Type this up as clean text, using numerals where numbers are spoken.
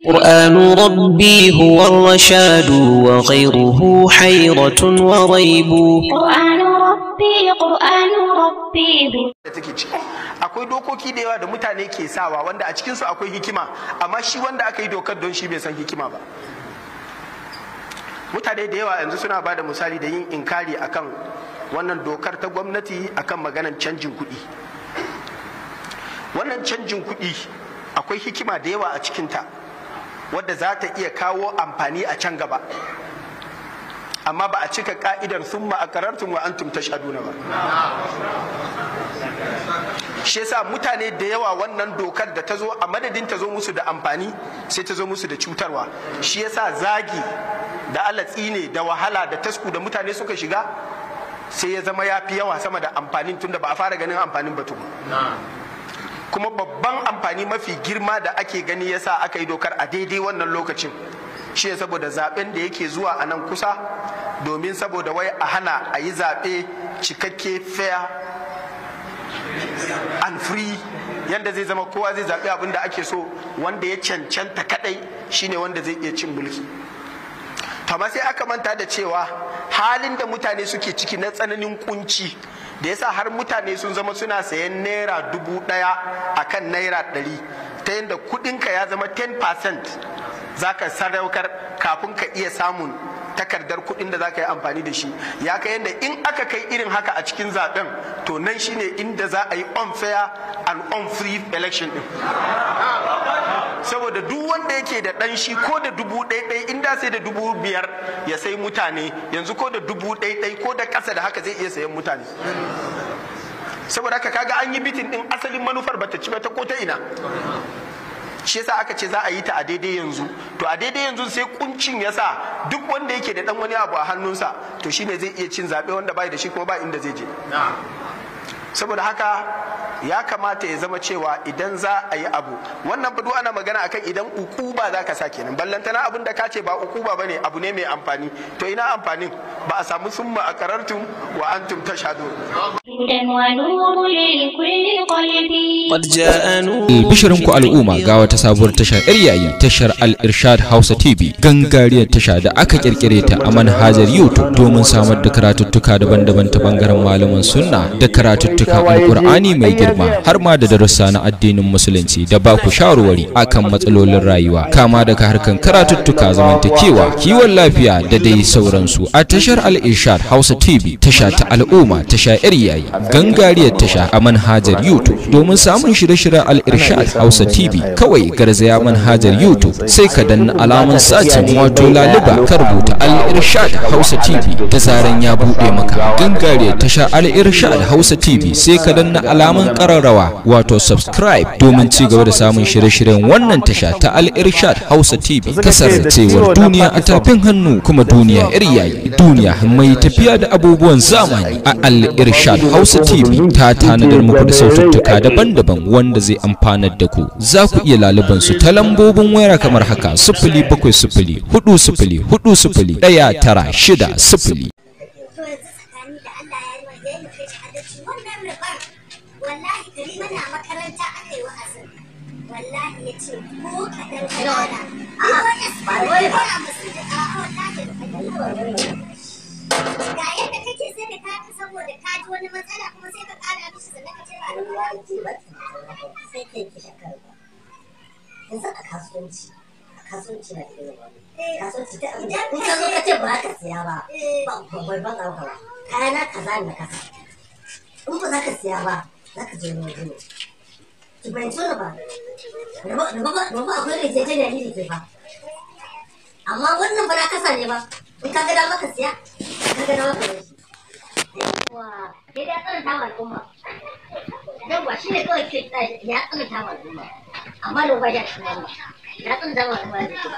قرآن ربي هو الرشاد وغيره حيرة وريب. قرآن ربي قرآن ربي. Take ciki akwai dokoki da yawa da mutane ke sawa wanda a cikinsu akwai hikima, amma shi wanda aka yi dokar don shi bai san hikima ba. Mutane da yawa yanzu suna bada misali da yin inkari akan wannan dokar ta gwamnati akan maganan canjin kuɗi. Wannan canjin kuɗi akwai hikima da yawa a cikinta wadda za ta iya kawo amfani a can gaba, amma ba a cika ka'idar summa aqrartum wa antum tashhaduna ba. Shi yasa mutane da yawa wannan dokar da ta zo a madadin ta zo musu da amfani sai ta zo musu da cutarwa. Shi yasa zagi da alatsi ne da wahala da tasku da mutane suka shiga sai ya zama ya fi yawa sama da amfanin, tunda ba a fara ganin amfanin ba tukun. Kuma babban amfani mafi girma da ake gani yasa aka yi dokar a daidai wannan lokacin shi saboda zaben da yake zuwa a nan kusa, domin saboda wai a hana a yi zaɓe cikakke fair and free, yanda zai zama kowa zai zaɓi abin da ake so, wanda ya cancanta kadai shine wanda zai iya cin mulki. Amma sai aka manta da cewa halin da mutane suke ciki na tsananin kunci da yasa har mutane sun zama suna sayan ₦1,000 akan ₦100, ta yadda kudinka ya zama 10% zaka sadaukar kafin ka iya samun takardar kudin da zaka yi amfani da shi. Ya kai yadda in aka kai irin haka a cikin zaben, to nan shine inda za a yi unfair and unfree election din. Saboda duk wanda yake da dan shi ko da 1,000, inda sai da 5,000 ya sai mutane, yanzu ko da 1,000 ko da ƙasa da haka zai iya sayan mutane. Saboda haka kaga an yi bitin din asalin manufar bata ci ba ta ko ta ina. Shi yasa aka ce za a yi ta a daidai yanzu. To a daidai yanzu sai kuncin yasa duk wanda yake da dan wani abu a hannunsa to shine zai iya cin zabe, wanda bai da shi kuma ba inda zai je. Saboda haka ya kamata ya zama cewa idan za a yi abu, wannan fa duk ana magana akan idan ukuba za ka sa kenan, ballantana abin da ka ce ba ukuba bane, abu ne mai amfani. To ina amfanin? Ba a samu summa aqrartum wa antum tashhadun. قد جاء نور. Albishirin ku al'umma, ga wata sabuwar tasha yar yayi, tashar Al-Irshad Hausa TV, gangariyar tasha da aka kirkire ta a manhajar YouTube domin samar da karatuttuka daban-daban ta bangaren malaman sunna da karatuttukan Alkur'ani mai girma, har ma da darussa na addinin musulunci da ba ku shawarwari akan matsalolin rayuwa, kama daga harkan karatuttuka, zamantakewa, kiwon lafiya da dai sauransu. A tashar Al-Irshad Hausa TV, tasha ta al'umma, tasha yar yayi, gangariyar tasha a manhajar YouTube. Domin samun shirye-shiryen Al-Irshad Hausa TV, kawai garzaya manhajar YouTube, sai ka danna alamun sacin wato laluba, ka rubuta Al-Irshad Hausa TV. Da zaran ya buɗe maka gangariyar tasha Al-Irshad Hausa TV, sai ka danna alamun ƙararrawa wato subscribe domin ci gaba da samun shirye-shiryen wannan tasha ta Al-Irshad Hausa TV. Kasancewar duniya a tafin hannu, kuma duniya yar yayi, duniya mai tafiya da abubuwan zamani, a Al-Irshad Hausa TV ta tanadar muku da saututtuka daban-daban wanda zai amfanar da ku. Za ku iya laluban su ta lambobin waya kamar haka: 070 40 40 19 60. To yanzu tsakani da Allah ya yi wa ya yi kai adalci wannan ribar, wallahi karima na makaranta aka yi wa'azin, wallahi ya ce ko kaɗan ƙanana ba dole ba a wallahi ga yadda kake sai da kaka saboda ka ji wani matsala kuma sai ka ƙara mishi, sannan ka ce ba wallahi ba sai kai ki shakar ba. Yanzu a kasuwanci, a kasuwanci na irin wannan kasuwanci ta abin da in ka zo ka ce ba ka siya ba, ba ba ba ba ba kayana kaza ne kasa, in ba za ka siya ba za ka je wani waje ne. Ki fahimci wannan ba? Raba akwai yarjejeniya ne da ke fa, amma wannan ba na kasa ne ba. In ka ga dama ka siya, ka ga dama ka bar shi. Yawwa, sai dai ya tsananta wa al'umma. Yawwa, shi ne kawai ke ya tsananta wa al'umma, amma da ba ya cikin wannan ya tsananta wa al'umma da ke.